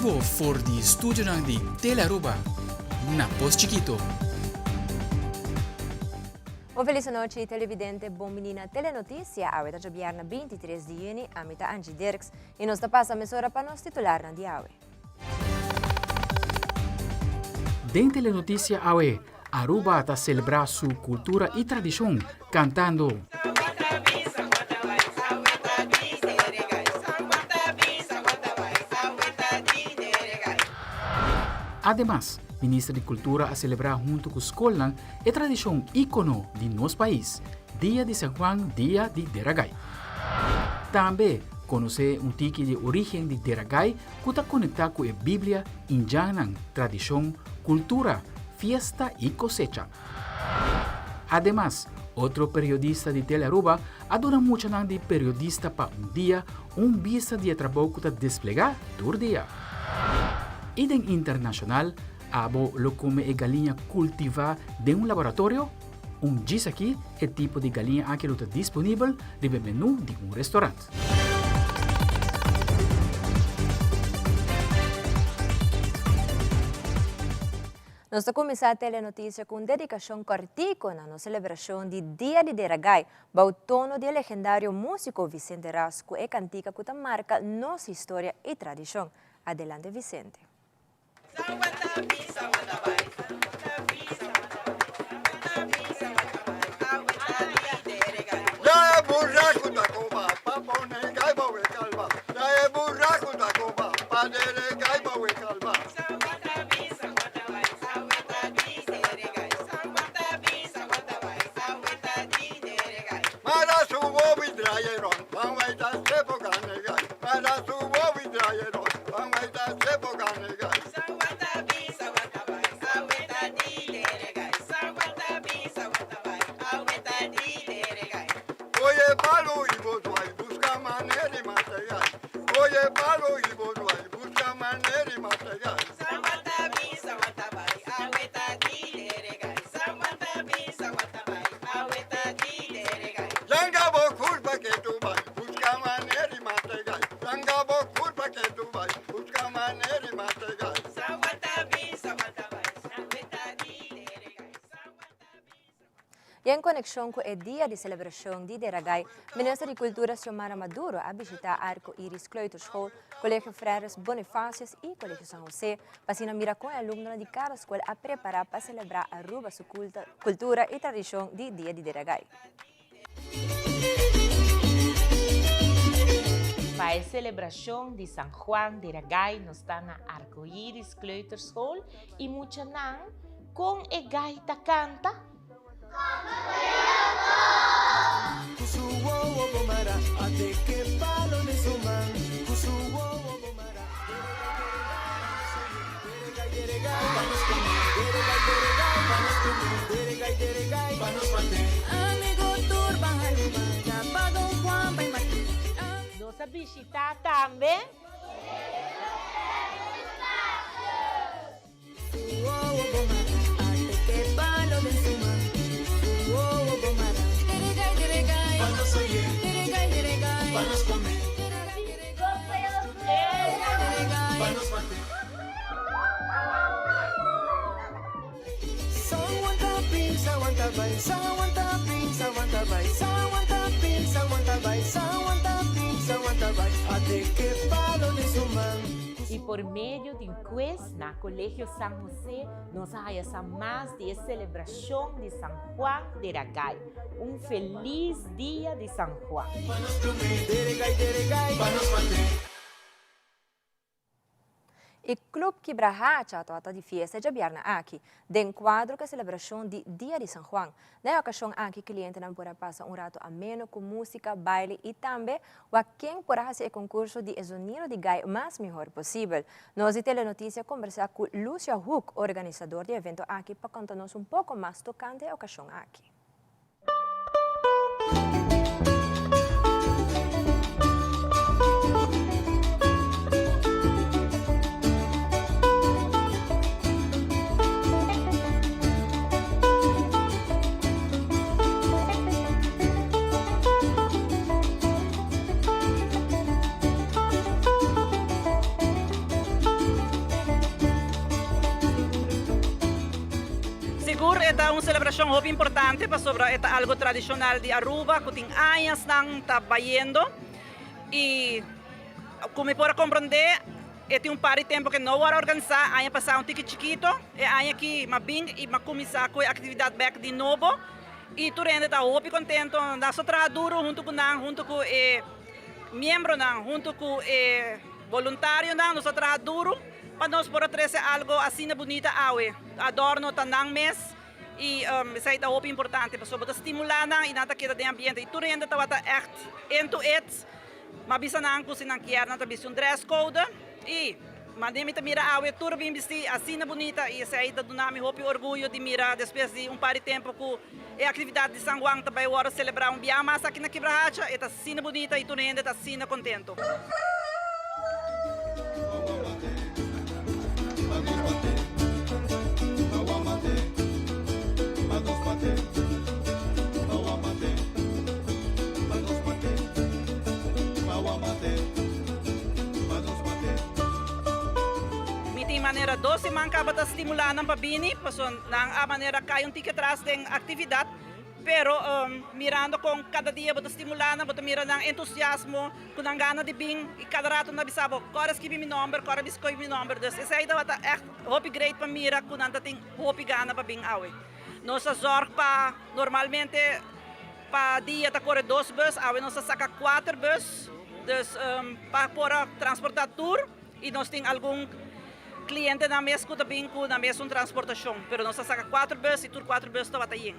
bibo for di studionan di Telearuba na Pos Chikito. Un felis anochi televidente, bon bini na Telenoticia, awe ta djobièrnè 23 di yüni, ami ta Angie Dirks i nos ta pasa mesora pa nos titularnan di awe. Den Telenoticia awe, Aruba ta celebra su cultura y tradicion cantando. Ademas, Minister di Cultura a celebra hunto cu scolnan e tradicion icono di nos pais, Dia di San Juan, Dia di Deragai. Tambe conoce un tiki di origen di Deragai cu ta conecta cu e Biblia, Indiannan, tradicion, cultura, fiesta y cosecha. Ademas, otro periodista di Telearuba a duna muchanan di Periodista pa un Dia un bista di e trabou cu ta desplega tur dia. Y den internacional, abo lo come e galiña cultiva den un laboratorio? Un djis aki e tipo di galiña aki lo ta disponibel riba e menu di un restaurant. Nos ta kuminsá Telenoticia ku un dedikashon kòrtiku na nos selebrashon di Dia di Deragai bou tono di e legendario músiko Vicente Ras ku e kantika ku ta marka nos historia i tradishon. Adelante Vicente. I en konekshon ku e dia di selebrashon di Deragai, Minister di Kultura Xiomara Maduro a bishitá Arco Iris Kleuterschool, Kolegio Freres Bonifacius i Kolegio San Jose pa asina mira kon e alumnonan di kada skol a prepará pa selebrá Aruba su kultura i tradishon di Dia di Deragai. Pa e selebrashon di San Juan Deragai nos ta na Arco Iris Kleuterschool i muchanan kon e gai ta kanta? Nos a bishita tambe. I por medio di un quiz na Colegio San Jose nos a haya sa mas di e celebracion di San Juan de Ragay. Un feliz dia di San Juan! E Club Kibrahacha tabata di fiesta djabièrnè aki, den kuadro ku e selebrashon di Dia di San Juan. Na e okashon aki klientenan por a pasa un rato ameno ku músika, baile i tambe wak ken por a hasi e konkurso di e zonido di gai mas mihor posibel. Nos di Telenoticia a kombersá ku Lucia Hoek, organisador di e evento aki, pa konta nos un poko mas tokante e okashon aki. selebrashon hopi importante pasobra e ta algo tradishonal di Aruba ku tin añasnan ta bayendo i ku mi por a komprondé e tin un par di tempu ke no wòrdu organisá, aña pasá un tiki chikito, e aña aki m'a bin i m'a kuminsá ku e aktividat bèk di nobo i tur hende ta hopi kontento, nos a traha duru huntu ku nan, huntu ku e miembronan, huntu ku e boluntarionan, nos a traha duru. Pa nos por a trece algo asina bunita awe. Adorno ta nan mes y esey ta hopi importante pasobra bo ta stimula nan y nan ta keda den ambiente y tur hende tabata echt into it. M'a bisa nan cu si nan kier nan ta bisti un dress code y mane mi ta mira awe tur a bin bisti asina bunita y esey ta duna mi hopi orguyo di mira despues di un par di tempo cu e actividad di San Juan ta bay worde celebra un bia mas aki na Kibrahacha. E ta asina bunita y tur hende ta asina contento. Mi tin manera dos siman kaba ta stimulá nan pa bini, pasobra nan a manera kai un tiki atras den aktividat. Pero mirando kon kada dia bo ta stimulá nan, bo ta mira nan entusiasmo, ku nan gana di bin i kada rato nan ta bisa bo, kòrda skibi mi nòmber, kòrda bi skobi mi nòmber. Dus esei tabata ègt hopi great pa mira ku nan ta tin hopi gana pa bin awe. Nos a zòrg pa normalmente pa dia ta kore dos bus, awe nos a saka kuater bus, dus pa por a transportá tur. I nos tin algun klientenan mes ku ta bin ku nan mesun transportashon, pero nos a saka kuater bus i tur kuater bus tabata yen.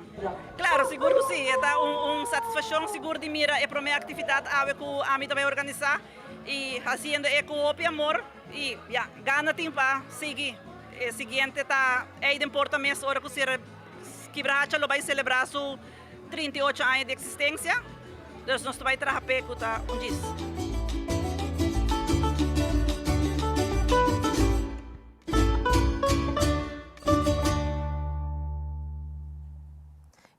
Klaro, sigur ku si, e ta un satisfakshon sigur di mira e promé aktividat awe ku ami ta bai organisá i hasiendo e ku hopi amor i ya, gana tin pa sigui. E siguiente ta ei den porta mes ora ku sera Kibrahacha lo bai selebrá su 38 aña di eksistensia, dus nos ta bai traha p'e ku ta un djis.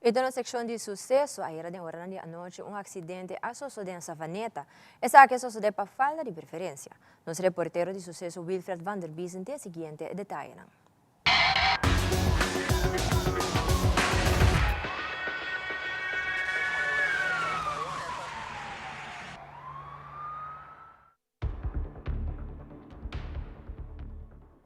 I den nos sekshon di suseso, ayera den oranan di anochi un aksidente a sosodé na Savaneta. Esaki a sosodé pa falta di preferensia. Nos reportero di suseso Wilfred van der Biesen tin e siguiente detayenan.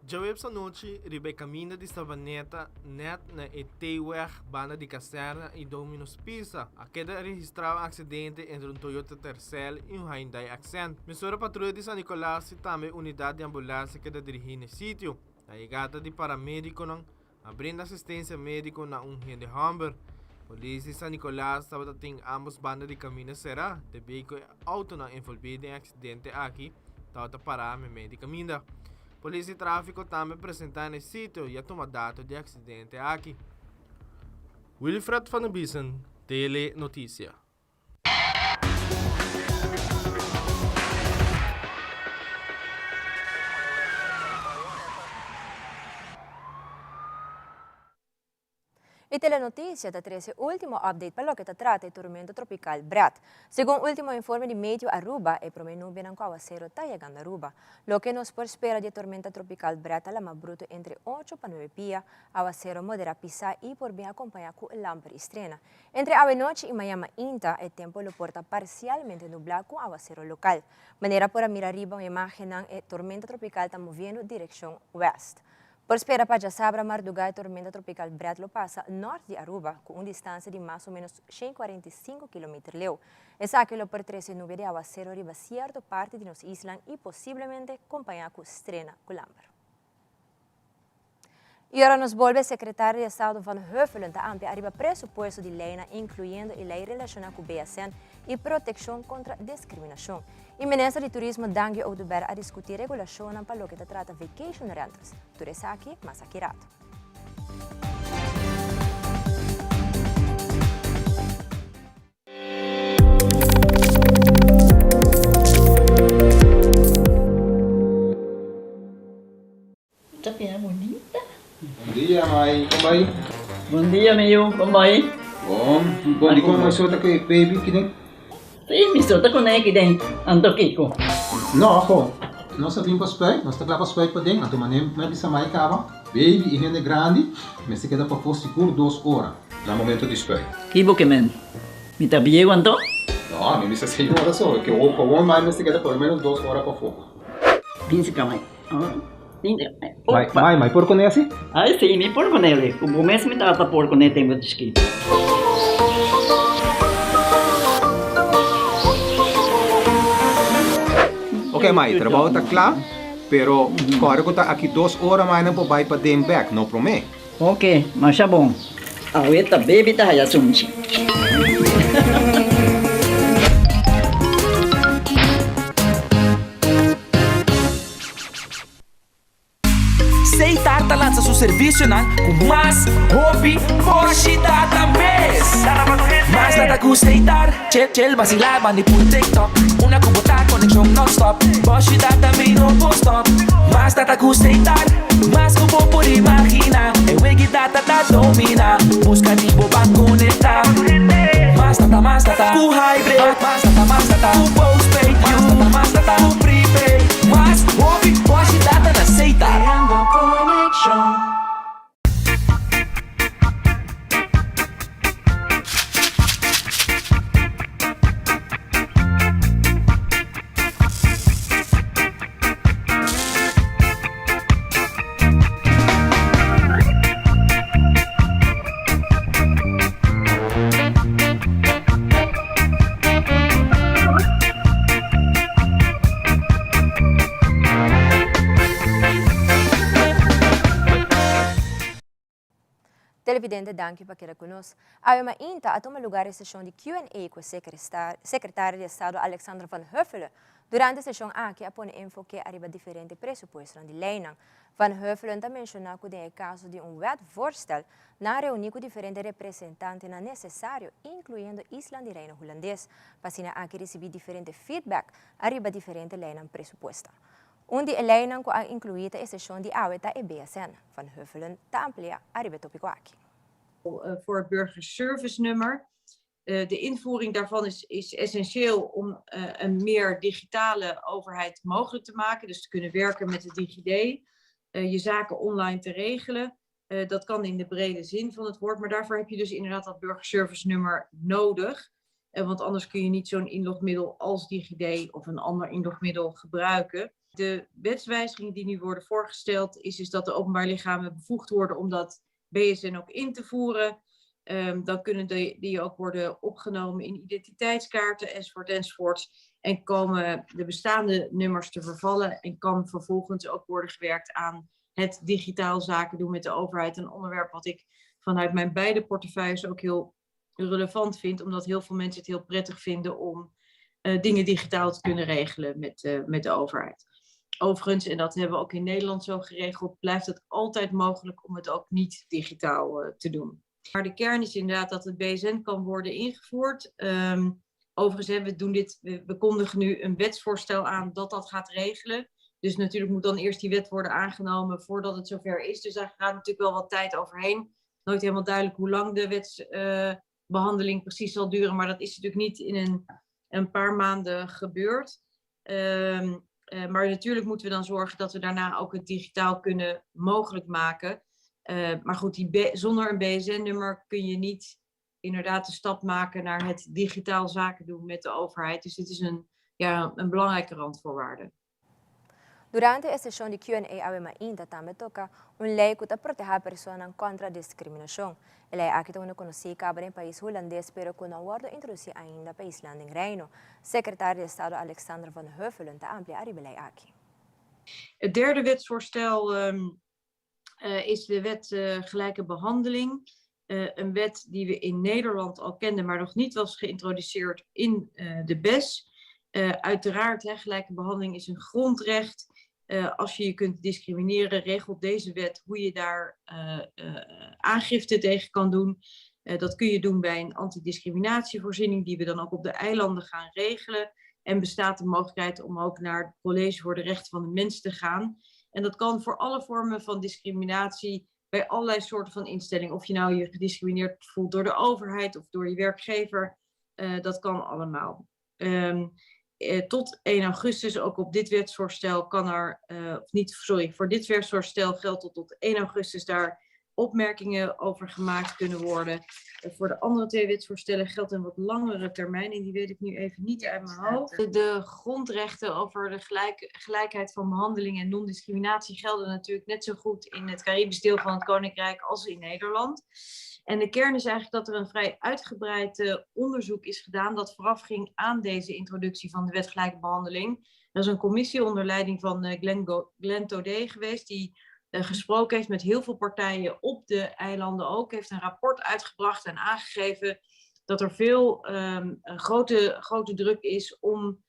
Djaweps anochi riba e kaminda di Savaneta nèt na e T-weg banda di Kazèrna i Domino's Pizza a keda registrá un aksidente entre un Toyota Tercel i un Hyundai Accent. Mesora patruya di San Nicolas i tambe unidat di ambulansia keda dirigí na e sitio. Na yegada di paramediconan a brinda asistencia medico na un hende homber. Polis di San Nicolas tabata tin ambos banda di camina cera debí cu e autonan envolvi den e accidente aki tabata para memey di caminda. Polis di trafico tambe presenta na e sitio y a tuma dato di e accidente aki. Wilfred van der Biesen, Tele Noticia. E Telenoticia ta trece ultimo update pa loke ta trata e tormenta tropical Brad. Segun ultimo informe di Meteo Aruba, e prome nubianan cu awacero ta yegando Aruba. Loke nos por spera di e tormenta tropical Brad ta lama bruto entre ocho pa nuebe pia, awacero modera pisa y por bin acompaña cu lamper y strena. Entre awenochi i mañan mainta e tempu lo por ta parsialmente nublá ku awasero lokal. Manera por a mira riba un imágennan e tormenta tropikal ta moviendo direkshon wèst. Por spera pa djasabra mardugá e tormenta tropikal Brett lo pasa nòrt di Aruba ku un distansia di mas o ménos 145 kilometer leu. Esaki lo por trese nubia di awasero riba sierto parti di nos islan i posiblemente kompañá ku strena ku lamber. Y ora nos bolbe, Secretario di Estado Van Huffelen ta amplia ariba presupuesto di leynan incluyendo e ley relaciona cu BSN y proteccion contra discriminacion. Y Minister di Turismo Dangui Oduber a discuti regulacionnan pa loke ta trata vacation rentals. Tur esaki mas aki rato. Ta bira bunita. Bon dia mai, kon bai? Bon dia mi yu, kon bai? Bon, bon di kon mi sota ku e baby kiden? Si, mi sota ku ne kiden, anto kiko? No, ho, nos a bin pa spuit, nos ta kla pa spuit paden, anto manera mi a bisa mai kaba, baby i hende grandi mester keda pafó sigur dos ora. Na momento di spuit. Ki bo ke men? Mi ta bieu anto? No, mi bisa señora so, ke gewoon mai mester keda por lo menos dos ora pafó. Bin si ka mai. Mai, mai, mai por kone asi? Ai si, mi por kone li. Ku bo mes mi tata por kone tempu di chikito. Ok mai, trabou ta kla, pero kòrda ku ta aki dos ora mai nan por bai paden bèk, no promé. Ok, masha bon. Awe ta baby ta haya sunchi. Seitar ta lansa su servisionan ku mas hopi boshi data mes. Mas data ku Seitar, chel chel basila bandi pur TikTok. Una ku bo ta konekshon nonstop, boshi data mi no por stop. Mas data ku Seitar, mas ku bo por imagina. E wegi data ta domina, buska di bo ban konekta. Mas data, mas data ku hybrid. Mas data, mas data ku postpaid. Mas data, mas data ku prepaid. Mas hopi boshi data na Seitar. Creando conexion. Televidente danki pa keda ku nos. Awe mainta a tuma lugar e seshon di Q&A ku e Sekretario di Estado Alexander van Huffelen. Durante e seshon aki a pone enfoke ariba diferente presupuestonan di leinan. Van Huffelen ta menshoná ku den e kaso di un wetvoorsstel nan a reuní ku diferente representantenan nesesario, inkluyendo islan di Reino Hulandes, pa asina aki risibí diferente feedback ariba diferente leinan presupuesta. Un di e leinan ku a inkluí ta e seshon di awe ta e BSN. Van Huffelen ta amplia ariba e topiko aki. Voor het burgerservicenummer. De invoering daarvan is, is essentieel om een meer digitale overheid mogelijk te maken. Dus te kunnen werken met de DigiD, je zaken online te regelen. Dat kan in de brede zin van het woord, maar daarvoor heb je dus inderdaad dat burgerservice-nummer nodig. Want anders kun je niet zo'n inlogmiddel als DigiD of een ander inlogmiddel gebruiken. De wetswijzigingen die nu worden voorgesteld is, is dat de openbaar lichamen bevoegd worden om dat BSN ook in te voeren. Um, dan kunnen die, die ook worden opgenomen in identiteitskaarten enzovoort enzovoort. En komen de bestaande nummers te vervallen en kan vervolgens ook worden gewerkt aan het digitaal zaken doen met de overheid. Een onderwerp wat ik vanuit mijn beide portefeuilles ook heel relevant vind, omdat heel veel mensen het heel prettig vinden om uh, dingen digitaal te kunnen regelen met, uh, met de overheid. Overigens, en dat hebben we ook in Nederland zo geregeld, blijft het altijd mogelijk om het ook niet digitaal uh, te doen. Maar de kern is inderdaad dat het BSN kan worden ingevoerd. Um, overigens, we, doen dit, we, we kondigen nu een wetsvoorstel aan dat dat gaat regelen. Dus natuurlijk moet dan eerst die wet worden aangenomen voordat het zover is. Dus daar gaat natuurlijk wel wat tijd overheen. Nooit helemaal duidelijk hoe lang de wetsbehandeling uh, precies zal duren. Maar dat is natuurlijk niet in een, een paar maanden gebeurd. Um, uh, maar natuurlijk moeten we dan zorgen dat we daarna ook het digitaal kunnen mogelijk maken. Uh, maar goed, die zonder een BSN-nummer kun je niet inderdaad de stap maken naar het digitaal zaken doen met de overheid. Dus dit is een, ja, een belangrijke randvoorwaarde. Durante e seshon di Q&A awe mainta tambe toka un lei ku ta protehá personanan kontra diskriminashon. E lei aki ta unu konosí kaba den pais Hulandes pero ku no a wòrdu introdusí ainda pa islan den Reino. Sekretario di Estado Alexander van Huffelen ta amplia ariba e lei aki. Het derde wetsvoorstel is de wet gelijke behandeling. Een wet die we in Nederland al kenden, maar nog niet was geïntroduceerd in de BES. Uiteraard, hè, gelijke behandeling is een grondrecht. Als je je kunt discrimineren, regelt deze wet hoe je daar aangifte tegen kan doen. Dat kun je doen bij een antidiscriminatievoorziening, die we dan ook op de eilanden gaan regelen. En bestaat de mogelijkheid om ook naar het College voor de Rechten van de Mens te gaan. En dat kan voor alle vormen van discriminatie bij allerlei soorten van instellingen. Of je nou je gediscrimineerd voelt door de overheid of door je werkgever, dat kan allemaal. Um, tot 1 augustus, ook op dit wetsvoorstel kan er, uh, of niet, sorry, voor dit wetsvoorstel geldt tot, tot 1 augustus daar Opmerkingen over gemaakt kunnen worden. Voor de andere twee wetsvoorstellen geldt een wat langere termijn en die weet ik nu even niet uit mijn hoofd. De grondrechten over de gelijkheid van behandeling en non-discriminatie gelden natuurlijk net zo goed in het Caribisch deel van het Koninkrijk als in Nederland. En de kern is eigenlijk dat er een vrij uitgebreid onderzoek is gedaan dat voorafging aan deze introductie van de wet gelijke behandeling. Er is een commissie onder leiding van Glenn Thodé geweest die gesproken heeft met heel veel partijen op de eilanden ook. Heeft een rapport uitgebracht en aangegeven dat er veel grote, grote druk is om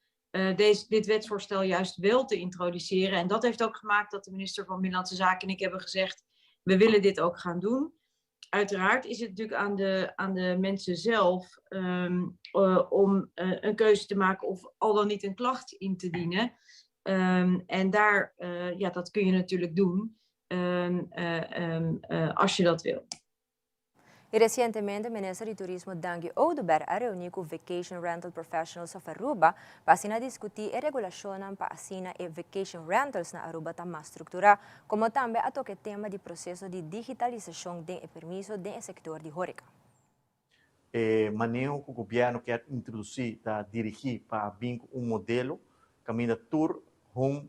dit wetsvoorstel juist wel te introduceren. En dat heeft ook gemaakt dat de minister van Binnenlandse Zaken en ik hebben gezegd: we willen dit ook gaan doen. Uiteraard is het natuurlijk aan de mensen zelf om een keuze te maken of al dan niet een klacht in te dienen. En daar, ja, dat kun je natuurlijk doen als je dat wil. Y recientemente, Minister di Turismo Dangui Oduber a reuni cu Vacation Rental Professionals of Aruba pa asina discuti e regulacion pa asina e vacation rentals na Aruba ta mas structura, como tambe a toca tema di proceso di digitalisacion di permiso den sector di horeca. E maneho cu gobierno kier introduci, ta dirigi pa bin un modelo caminda tur home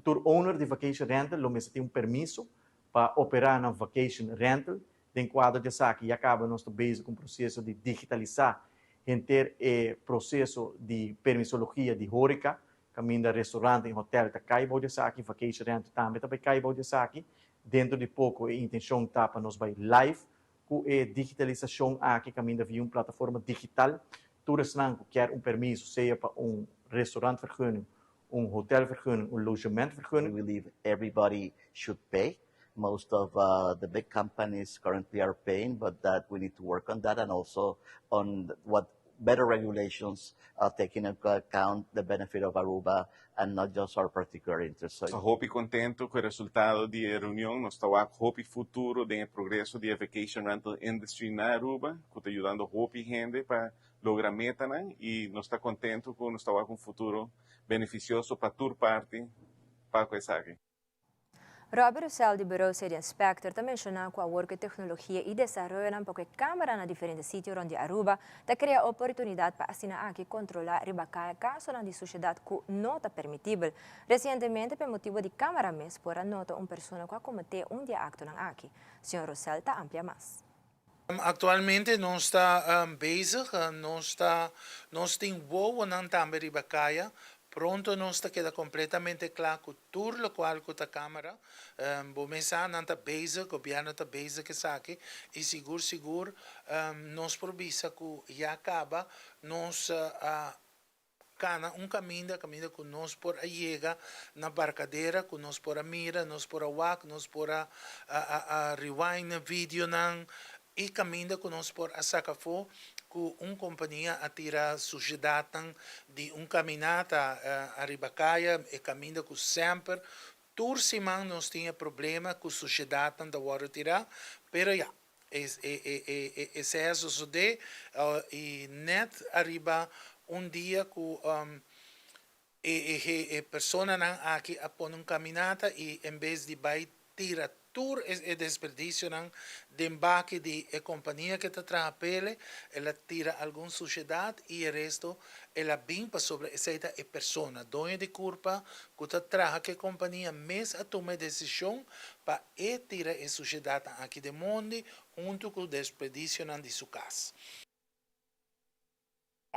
tour owner di vacation rental lo mester tin un permiso pa opera na vacation rental. Den cuadro di esaki ya caba nos ta bezig cu un proceso di digitalisa henter e proceso di permisologia di horeca, caminda restaurant y hotel ta cay bou di esaki, vacation rental tambe ta cay bou di esaki. Dentro di poco e intencion ta pa nos bay live cu e digitalisacion aki, caminda via un plataforma digital tur esnan cu kier un permiso, sea pa un restaurantvergunning, un hotelvergunning, un logementvergunning. We believe everybody should pay. Most of the big companies currently are paying, but that we need to work on that and also on what better regulations taking into account the benefit of Aruba and not just our particular interests. So, hopi contento cu e resultado di e reunion. Nos ta hopi futuro di progreso di vacation rental industry na Aruba, cu ta yudando hopi hende pa logra meta y nos ta contento cu nos ta cu un futuro beneficioso pa tur parti pa esaki. Robert Russell di Bureau City Inspector ta menciona cu awor cu tecnologia y desaroyo nan pa camera na diferente sitio rond Aruba ta crea oportunidad pa asina aki controla riba caso di sushedad cu no ta permitibel. Recientemente, pa motibo di camera mes, por a nota un persona cu a comete un di e acto aki. Señor Russell ta amplia mas. Actualmente nos ta bezig, nos tin wowo nan tambe riba caya. Pronto nos ta keda completamente cla cu tur locual cu ta camera. Bo mes sa, nan ta bezig, gobierno ta bezig cu esaki y sigur sigur nos por bisa cu ya caba nos cana un caminda, caminda cu nos por a yega na Barcadera, cu nos por a mira, nos por a wak, nos por a rewind video nan y caminda cu nos por a saca afo cu un compania a tira sushedad di un caminata ariba caya y caminda cu semper tur siman nos tin problema cu sushedad ta wordo tira, pero ya esey a sucede y net ariba un dia cu e persona nan aki a pone un caminata y en bes di bay tira tur e desperdicio nan den baki di e compania cu ta traha p'e, el a tira algun sushedad y e resto el a bin pasobra esey ta e persona doño di curpa cu ta traha cu e compania mes a tuma e decision pa e tira e sushedad aki den mondi hunto cu e desperdicio nan di su cas.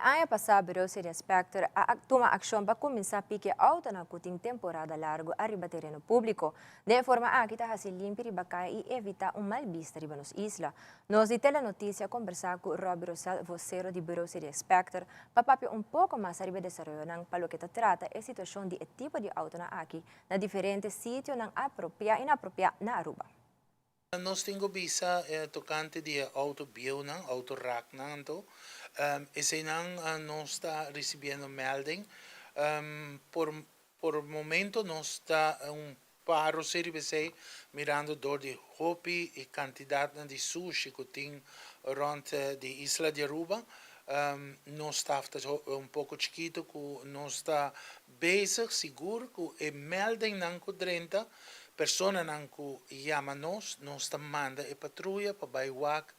Aña pasa, Bureau City Inspector a tuma accion pa cuminsa piki auto nan cu tin temporada largo ariba tereno publico. Di forma aki ta haci limpi riba caya y evita un mal bista riba nos isla. Nos di Telenoticia a combersa cu Robbie Rosell, vocero di Bureau City Inspector, pa papia un poco mas ariba desaroyo nan pa loke ta trata e situacion di tipo di auto nan aki na diferente sitio nan apropia y inapropia na Aruba. Nos tin bisa tocante di auto bieu nan, auto rack nan anto. Esey nan nos ta recibiendo melding. Por momento nos ta un paro CRBC mirando door di hopi y cantidad di sushi cu tin rond di isla di Aruba. Nos staff ta un poco chikito cu nos ta bezig sigur cu e melding nan cu drenta. Personanan ku yama nos, nos ta manda e patruya pa bai wak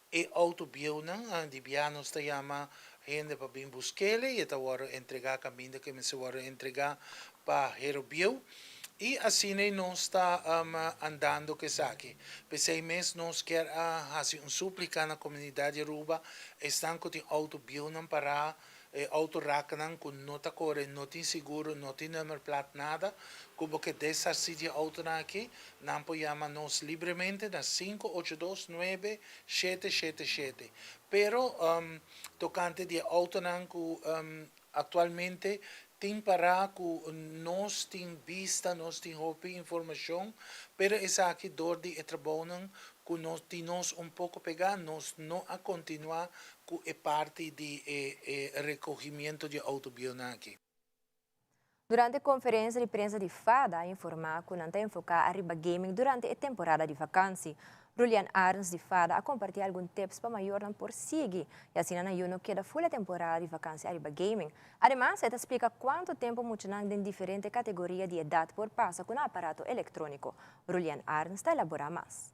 e outo bieunan. Di bia nos ta yama hende pa bin busk'é i e ta wòrdu entregá kaminda ku e mester wòrdu entregá pa hero bieu. I asina nos ta andando ku esaki. P'esei mes nos kier a hasi un súplika na komunidat di Aruba, esnan ku tin outo bieunan pará, e outoraknan ku no ta kore, no tin seguro, no tin nummerplaat, nada, ku bo ke deshasí di e outonan aki, nan por yama nos libremente na 582 9777. Pero tokante di e outonan ku aktualmente tin pará ku nos tin bista, nos tin hopi informashon, pero esaki dor di e trabounan ku nos tin nos un poko pegá, nos no a kontinuá ku e parti di e rekohimentu di outo bieunan aki. Durante e konferensia di prensa di FADA a informá ku nan ta enfoká riba gaming durante e temporada di vakansi. Julian Arns di FADA a kompartí algun tips pa mayornan por sigui i asina nan no keda full e temporada di vakansi riba gaming. Ademas, e ta splika kuantu tempu muchanan den diferente kategoria di edat por pasa ku un aparato elektróniko. Julian Arns ta elaborá mas.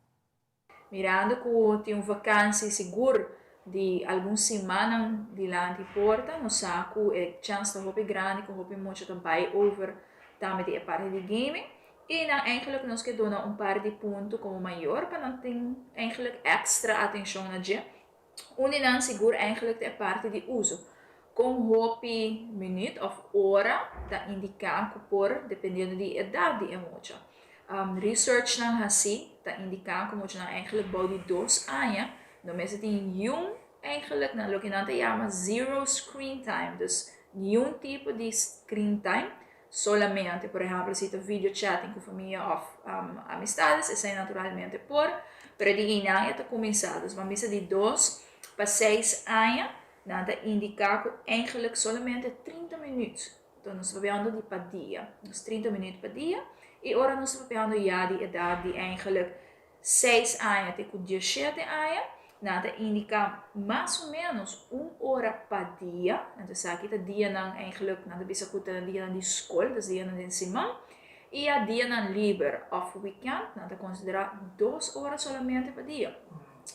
Mirando ku tin un vakansi sigur di algun siman dilanti porta, nos sa ku e chèns ta hopi grandi ku hopi mucha ta bai over tambe di e parti di gaming. I dan eigenlijk nos ke duna un par di punto komo mayor pa nan tin eigenlijk extra atenshon na dje. Un di nan sigur eigenlijk e parti di uso. Kon hopi minüt òf ora ta indiká ku por dependiendo di edat di e mucha. Research nan hasi ta indiká ku muchanan eigenlijk bou di 2 aña no mester tin niun eigenlijk na loke nan ta yama zero screen time. Dus niun tipo di screen time solamente, por ehèmpel, si ta video chatting ku famia òf amistat, esei naturalmente por, pero di einan e ta kuminsá. Dus ban bisa di 2 pa 6 aña, nan ta indiká ku eigenlijk solamente 30 minüt. Anto nos ta papiando di pa dia. Dus 30 minüt pa dia. I ora nos ta papiando ya di edat di eigenlijk 6 aña te ku 17 aña, nan ta indiká mas o ménos un ora pa dia. Anto esaki ta dianan eigenlijk, nan ta bisa ku ta dianan di skol, dus dianan di siman. I e dianan liber òf weekend, nan ta konsiderá 2 ora solamente pa dia.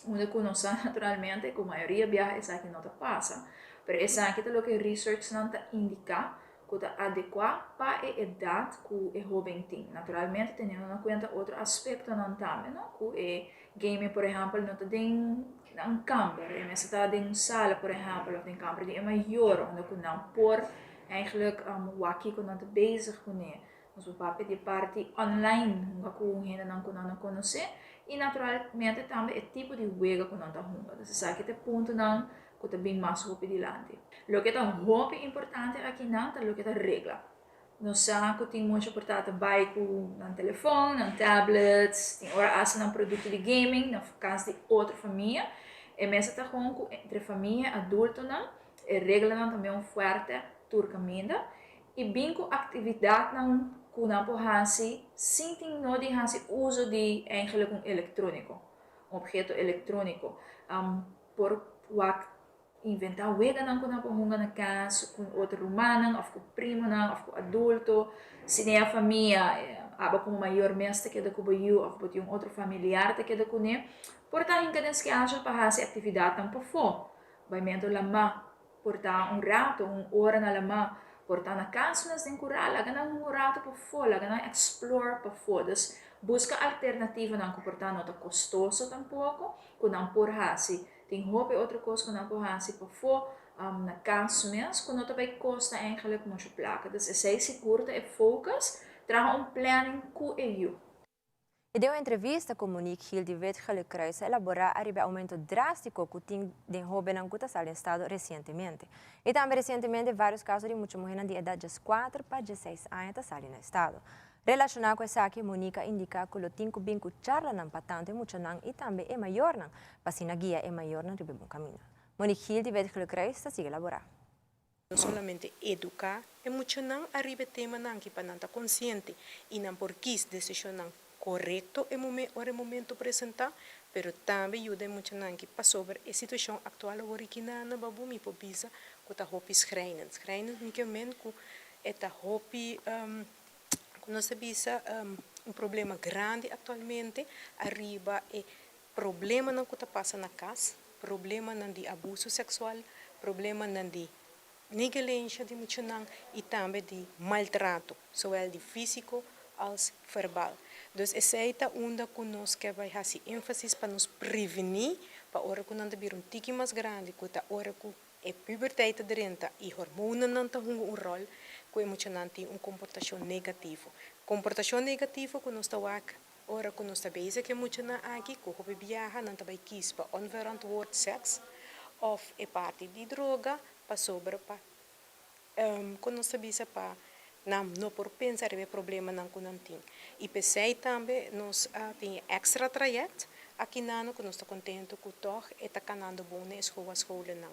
Unda ku nos naturalmente, ku mayoria biaha esaki no ta pasa. Pero esaki ta loke research nan ta indiká ku ta adekuá pa e edat ku e hóben tin. Naturalmente, teniendo na kuenta otro aspektonan tambe, no? Ku e gaming, por ehèmpel, no ta den un kamber, e mester ta den un sala, por ehèmpel, òf den kamber di e mayor, unda ku nan por eigenlijk wak kiko nan ta bezig kuné. Nos por papia di parti online, hunga ku hendenan ku nan no konosé, i naturalmente tambe e tipo di wega ku nan ta hunga. Dus esaki ta e puntonan ku ta bin mas hopi dilanti. Loke ta hopi importante akinan ta loke ta regla. Nos sa ku tin mucha por ta bai ku nan telefòn, nan tablets, tin ora hasta nan produkto di gaming na kas di otro famia. E mester ta gewoon ku entre famia, adultonan, e reglanan ta mesun fuerte tur kaminda. I bin ku aktividatnan ku nan por hasi sin tin no di hasi uso di eigenlijk un elektróniko, un obheto elektróniko. Por wak inventá weganan ku nan por hunga na kas ku otro rumannan òf ku primonan òf ku adulto. Si den e famia abo komo mayor mes ta keda ku bo yu òf bo tin un otro familiar ta keda kuné, por ta hinka den schedule pa hasi aktividatnan pafó. Baimentu lamá por ta un ratu, un ora na lamá, por ta na kas mes den kurá, laga nan hunga un ratu pafó, laga nan explore pafó. Dus buska alternativanan ku por ta no ta kostoso tampoko, ku nan por hasi. Tin hopi otro kos ku nan por hasi pafó na kas mes ku no ta bai kosta eigenlijk muchu plaka. Dus esei sigur ta e focus, traha un planning ku e yu. E den un entrevista ku Monique Gil di Wit Gele Kruis a elaborá riba e oumento drástiko ku tin den hóbennan ku ta sali na estado resientemente. I tambe resientemente vários kaso di mucha muhénan di edat 14 pa 16 aña ta sali na estado. Relashoná ku esaki, Monique a indiká ku lo tin ku bin ku charlanan pa tantu e muchanan i tambe e mayornan, pa asina guia e mayornan riba bon kaminda. Monique Gil di Wit Gele Kruis ta sigui elaborá. No solamente eduká e muchanan ariba e temanan aki pa nan ta konsiente i nan por kies desishonnan korekto e momento, ora e momento presentá, pero tambe yuda e muchanan aki pasobra e situashon aktual awor aki na Babu mi por bisa ku ta hopi schrijnend. Schrijnend mi ke men ku e ta hopi, ku nos ta bisa. un problema grandi aktualmente ariba e problemanan ku ta pasa na kas, problemanan di abuso seksual, problemanan di neglensha di muchanan i tambe di maltrato, zowel di físiko als verbal. Dus esei ta unda ku nos ke bai hasi énfasis pa nos prevení pa ora ku nan ta bira un tiki mas grandi ku ta ora ku e puberteit ta drenta i hormonannan ta hunga un ròl ku e muchanan tin un komportashon negativo. Komportashon negativo ku nos ta wak ora ku nos ta bezig ku e muchanan aki ku hopi biaha nan ta bai kis pa onverantwoord sèks òf e parti di droga pasobra pa ku nos ta bisa pa nan no por pensa riba e problemanan ku nan tin. I p'esei tambe nos a tin e èkstra trayèkt akinano ku nos ta kontentu ku tòg e ta kanando bon na e scholascholennan.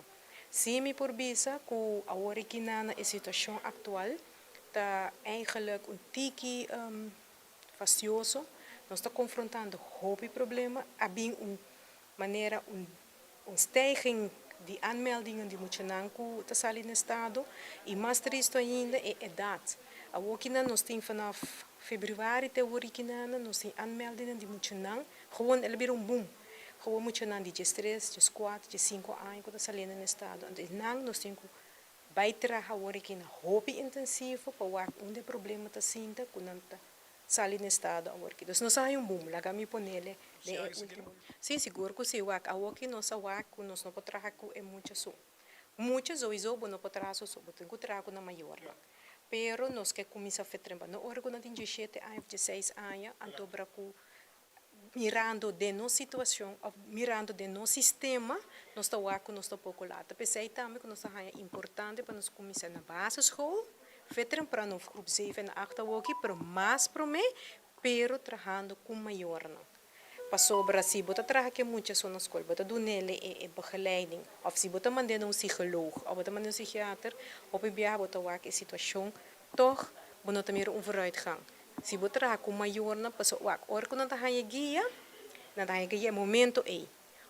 Sí mi por bisa ku awor akinana e situashon aktual ta eigenlijk un tiki fastioso. Nos ta konfrontando hopi problema. A bin un manera un Un stijging di aanmeldingen di muchanan ku ta sali na estado i mas tristu ainda e edat. Awokinan nos tin vanaf februari te aworikinan nos tin aanmeldingen di muchanan gewoon el a bira un boom. Gewoon muchanan di diestres, dieskuater, diesinku aña ku ta saliendo na estado. Anto nan nos tin ku bai traha aworikinan hopi intensivo pa wak unda e problema ta sinta ku nan ta Sali na estado aworki. Dus nos a haña un boom, laga mi ponele den e ultimo. Sí, sigur ku sí, wak. Awoki nos a wak ku nos no por traha ku e mucha so. Mucha souiso bo no por traha so so, bo tin ku traha ku nan mayornan. Pero nos ke kuminsá fe trempa. No ora ku nan tin diesshete aña òf diesseis aña, anto bra ku mirando den nos situashon òf mirando den nos sistema, nos ta wak ku nos ta poko lata. P'esei tambe ku nos ta haña importante pa nos kuminsá na basisschool, Fe temprano of groep zeven en acht awoki, pero mas prome, pero trahando cu mayornan. Pasobra si bo ta traha cu e mucha so na scol, bo ta dunele e e begeleiding, of si bo ta mand'e na un psicoloog of bo ta mand'e un psichiater, hopi biaha bo ta wak e situacion, tog bo no ta mira un vooruitgang. Si bo traha cu mayornan, pasobra wak, ora cu nan ta haña guia, nan ta haña guia e momento ey.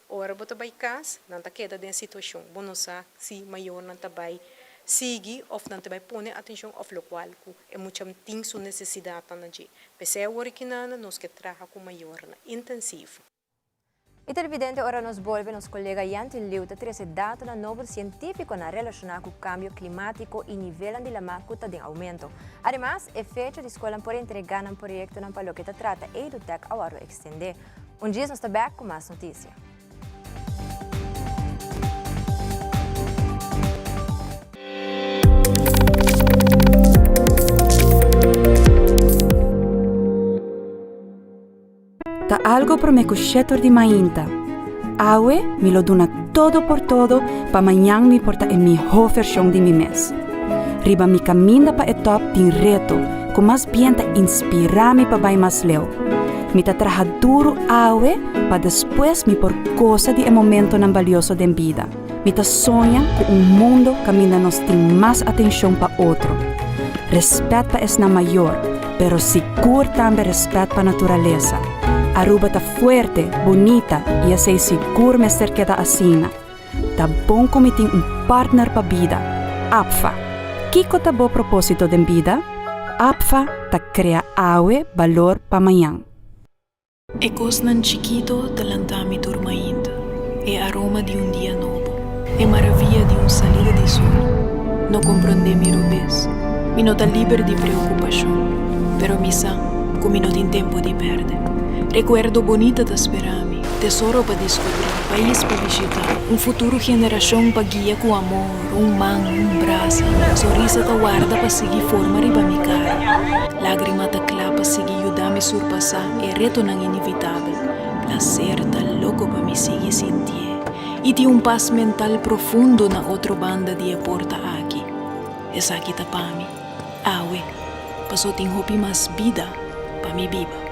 Ora bo ta bai kas, nan ta keda den situashon. Bo no sa si mayornan ta bai sigui òf nan ta bai pone atenshon òf lokual ku e mucha tin su nesesidatnan na dje. P'esei awor kinana nos ke traha ku mayornan intensivo. E televidente ora nos bolbe nos kolega Yanti Liu ta trese datonan nobo sientífikonan relashoná ku kambio klimátiko i nivelnan di lamá ku ta den oumento. Ademas, e fecha di skolnan por entregá nan proyektonan pa loke ta trata EduTech a wòrdu ekstendé. Un djis nos ta bek ku mas notisia. Ta algo prome ku shetor di mainta. Awe mi lo duna todo por todo pa mañan mi por ta e mihó vershon di mi mes. Riba mi kaminda pa e tòp tin reto ku mas bien ta inspirá mi pa bai mas leu. Mi ta traha duru awe pa despues mi por gosa di e momentonan balioso den bida. Mi ta soña ku un mundo kaminda nos tin mas atenshon pa otro, respèt pa esnan mayor, pero sigur tambe respèt pa naturalesa. Aruba ta fuerte, bunita i esei sigur mester keda asina. Ta bon ku mi tin un partner pa bida, APFA. Kiko ta bo propósito den bida? APFA ta krea awe balor pa mañan. E kosnan chikito ta lanta mi tur mainta, e aroma di un dia nobo, e maravia di un salida di sol. No komprondé mi robes, mi no ta liber di preokupashon, pero mi sa ku mi no tin tempu di pèrdè. Rekuerdo bonita ta spera mi, tesoro pa diskubrí, pais pa bishitá, un futuro generashon pa guia ku amor, un man, un brasa, sonrisa ta warda pa sigui forma riba mi kara, lágrima ta kla pa sigui yuda mi surpasá e retonan inevitabel, plaser ta loko pa mi sigui sintié i tin un pas mental profundo na otro banda di e porta aki. Esaki ta pa mi, awe, paso tin hopi mas bida pa mi biba.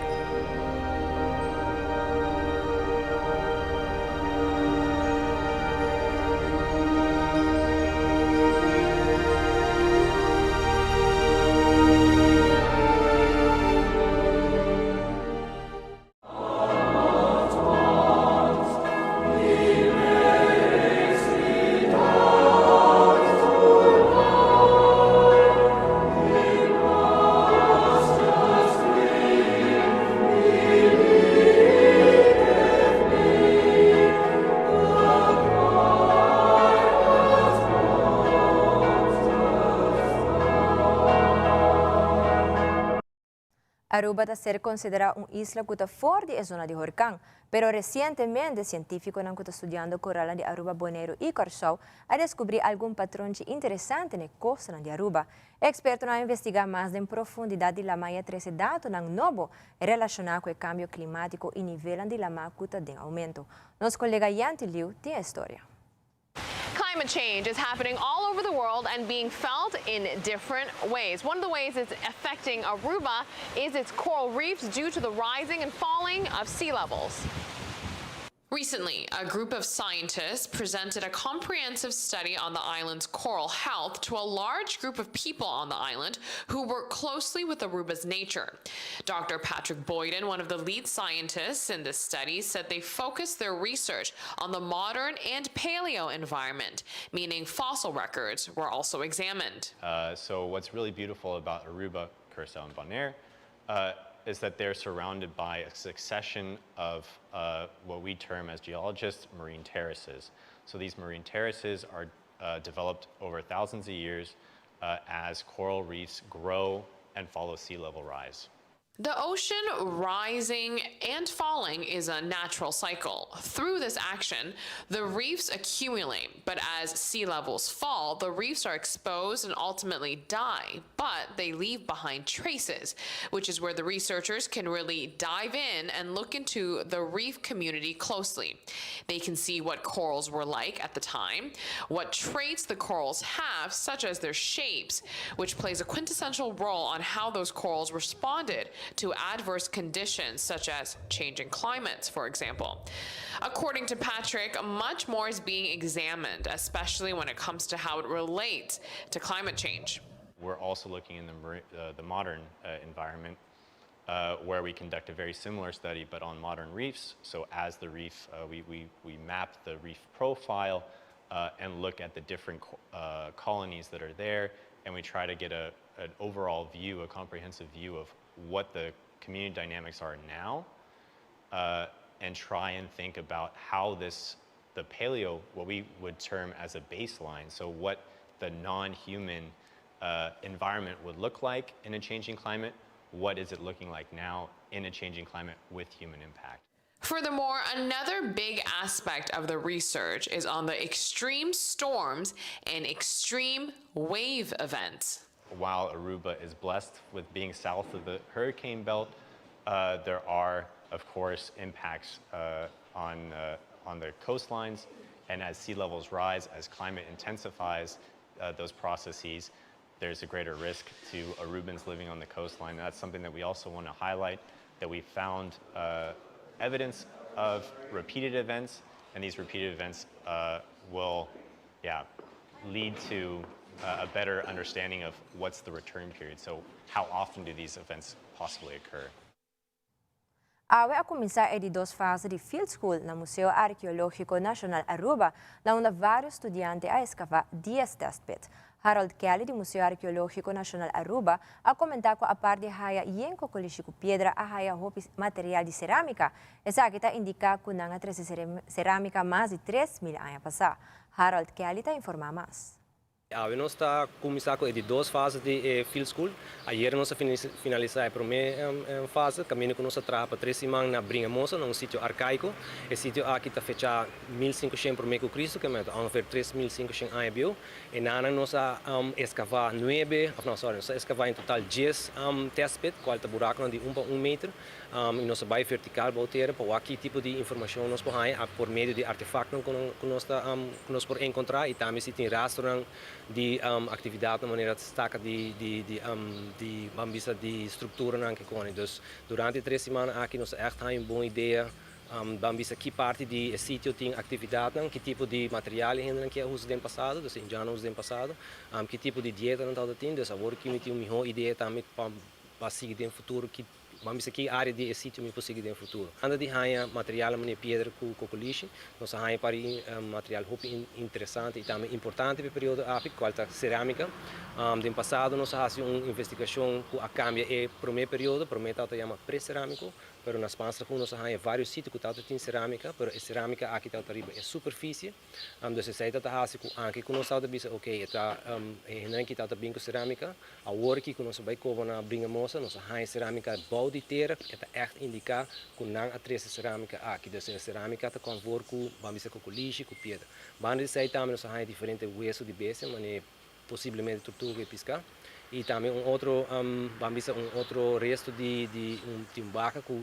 Aruba ta ser considera un isla cu ta for di e zona di horcan, pero recientemente cientificonan cu ta studiando coralnan di Aruba, Boneiro y Corsou a descubri algun patronchi interesante na e costanan di Aruba. Expertonan a investiga mas den profundidad di lama y a trece datonan nobo relaciona cu e cambio climatico y nivelnan di lama cu ta den aumento. Nos colega Yanti Liu tin e storia. Climate change is happening all over the world and being felt in different ways. One of the ways it's affecting Aruba is its coral reefs due to the rising and falling of sea levels. Recently, a group of scientists presented a comprehensive study on the island's coral health to a large group of people on the island who work closely with Aruba's nature. Dr. Patrick Boyden, one of the lead scientists in this study, said they focused their research on the modern and paleo environment, meaning fossil records were also examined. So what's really beautiful about Aruba, Curacao, and Bonaire is that they're surrounded by a succession of what we term as geologists marine terraces. So these marine terraces are developed over thousands of years as coral reefs grow and follow sea level rise. The ocean rising and falling is a natural cycle. Through this action, the reefs accumulate, but as sea levels fall, the reefs are exposed and ultimately die, but they leave behind traces, which is where the researchers can really dive in and look into the reef community closely. They can see what corals were like at the time, what traits the corals have, such as their shapes, which plays a quintessential role on how those corals responded to adverse conditions, such as changing climates, for example. According to Patrick, much more is being examined, especially when it comes to how it relates to climate change. We're also looking in the modern environment where we conduct a very similar study, but on modern reefs. So as the reef, we map the reef profile and look at the different colonies that are there, and we try to get an overall view, a comprehensive view of what the community dynamics are now, and try and think about how this, the paleo, what we would term as a baseline, so what the non-human environment would look like in a changing climate, what is it looking like now in a changing climate with human impact. Furthermore, another big aspect of the research is on the extreme storms and extreme wave events. While Aruba is blessed with being south of the hurricane belt, there are, of course, impacts on the coastlines. And as sea levels rise, as climate intensifies those processes, there's a greater risk to Arubans living on the coastline. That's something that we also want to highlight, that we found evidence of repeated events, and these repeated events will, yeah, lead to a better understanding of what's the return period. So how often do these events possibly occur? Awe a cuminsa e di dos fase di Field School na Museo Arqueologico Nacional Aruba, na unda varios studiante a excava 10 testpit. Harold Kelly, di Museo Arqueologico Nacional Aruba, a comenta cu aparte di haya yen cocolishi cu piedra, a haya hopi material di ceramica. Esaki ta indica cu nan a trece ceramica mas di 3 mil aña pasa. Harold Kelly ta informa mas. Awe nos ta cuminsa cu e di dos fase di Field School. Ayera nos a finalisa e prome fase, caminda cu nos a traha pa 3 siman na Bringamosa, un sitio arcaico. E sitio aki ta fecha 1500 prome cu Cristo, cu ta ongeveer 3500 aña bieu. Y einan nos a excava nuebe, of no, sorry, nos a excava en total 10 testpit, cual ta buraco di 1 pa 1 meter. Y nos a bay vertical bou tera pa ki tipo di informacion nos por por medio di artefacto cu nos por encontra y tambe si tin rastro di actividad na manera destaca di ban bisa di structura nan cu cone. Dus durante 3 siman aki nos echt tin un bon idea ban bisa ki parti di sitio tin actividad nan, ki tipo di material nan cu a usa den pasado, dus indiano usa den pasado, ki tipo di dieta nan tabata tin, dus awor cu mi tin un miho idea tambe pa sigui den futuro ki ban bisa ki area di sitio mi por sigui den futuro. Anda di haya material manera piedra cu cocolishi, nos a haya par material hopi interesante y tambe importante pa e periodo aki, cual ta ceramica. Den pasado nos a haci un investigacion cu a cambia e prome periodo, prome tabata yama pre-ceramico, pero na Spaans Lagoen nos a haya varios sitio cu tabata tin ceramica, pero e ceramica aki ta ariba e superficie. Dus esey ta hasi cu anke cu nos tabata bisa, ok, ta hende cu tabata bin cu ceramica, awor cu nos a bay coba na Bringamosa, nos a haya ceramica bou. bou di tera e ta ègt indiká ku nan a trese serámika aki. Dus e serámika ta kòm for ku ban bisa ku kulishi, ku piedra. Banda di esei tambe nos a haña diferente weso di bestia, manera posiblemente turtuga i piská. I tambe un otro, ban bisa un otro resto di di un di un baka ku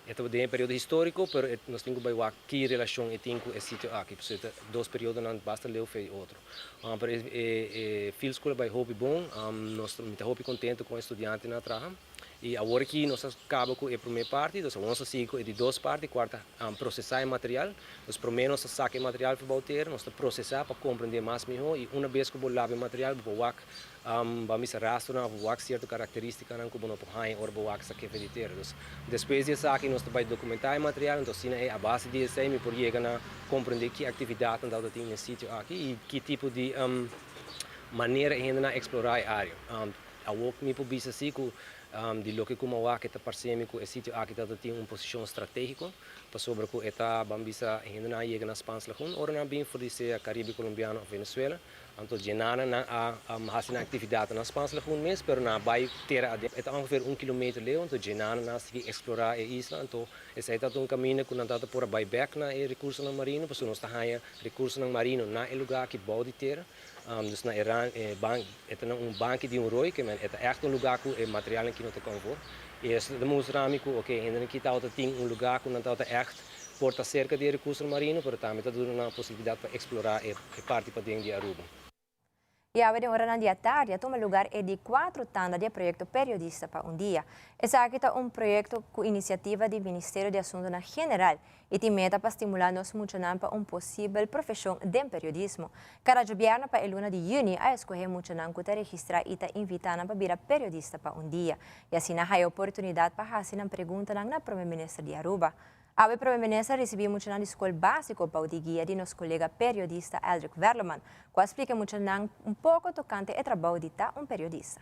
e tabata den e periodo históriko, pero e nos tin ku bai wak ki relashon e tin ku e sitio aki, pasobra e ta dos periodonan basta leu fe di otro. Pero e e e field school a bai hopi bon, nos mi ta hopi kontento kon e studiantenan a traha. I awor aki nos a kaba ku e promé parti, dus awor nos ta sigui ku e di dos parti, kual ta prosesá e material. Dus promé nos ta saka e material for bou tera, nos ta prosesá pa komprendé mas mihó i una bes ku bo laba e material bo por wak bo a misa rastronan òf bo wak sierto karakterístikanan ku bo no por haña ora bo wak sak'é for di tera. Dus despues di esaki nos ta bai dokumentá e material, anto asina ei a base di esei mi por yega na komprendé ki aktividatnan tabata tin na e sitio aki i ki tipo di manera e hendenan a eksplorá e área. Awor mi por bisa si ku di loke ku mi a wak e ta parse mi ku e sitio aki ta tin un posishon stratégiko pasobra ku e ta ban bisa hendenan a yega na Spaans Lagoen ora nan a bin for di sea Karibe Kolombiano òf Venezuela. Anto djenana nan a hasi nan aktividatnan na Spaans Lagoen mes pero nan a bai tera aden. E ta ongeveer un kilometer leu anto djenana nan a sigui eksplorá e isla anto esei ta un kaminda ku nan ta por a bai bèk na e rekursonan marino pasobra nos ta haña rekursonan marino na e lugá aki bou di tera. Dus na e ran e ban e ta na un banki di un rooi ke men e ta ègt un lugá ku e materialnan ki no ta kòm for. I eso ta mustra mi ku oke hendenan ki tabata tin un lugá ku nan tabata ègt por ta serka di e rekursonan marino pero tambe ta duna nan e posibilidat pa eksplorá e parti paden di Aruba. I awe den oranan di atardi a tuma lugar e di kuatro tanda di e proyekto Periodista pa un Dia. Esaki ta un proyekto ku inisiativa di Ministerio di Asuntunan General I tin meta pa stimulá nos muchanan pa un posibel profeshon den periodismo. Kada djobièrnè pa e luna di yüni a eskohé muchanan ku ta registrá i ta invitá nan pa bira periodista pa un dia i asina haya oportunidat pa hasi nan preguntanan na Prome Minister di Aruba. Awe Prome Minister a risibí muchanan di skol básiko bou di guia di nos kolega periodista Eldrick Werleman ku a splika e muchanan un poko tokante e trabou di ta un periodista.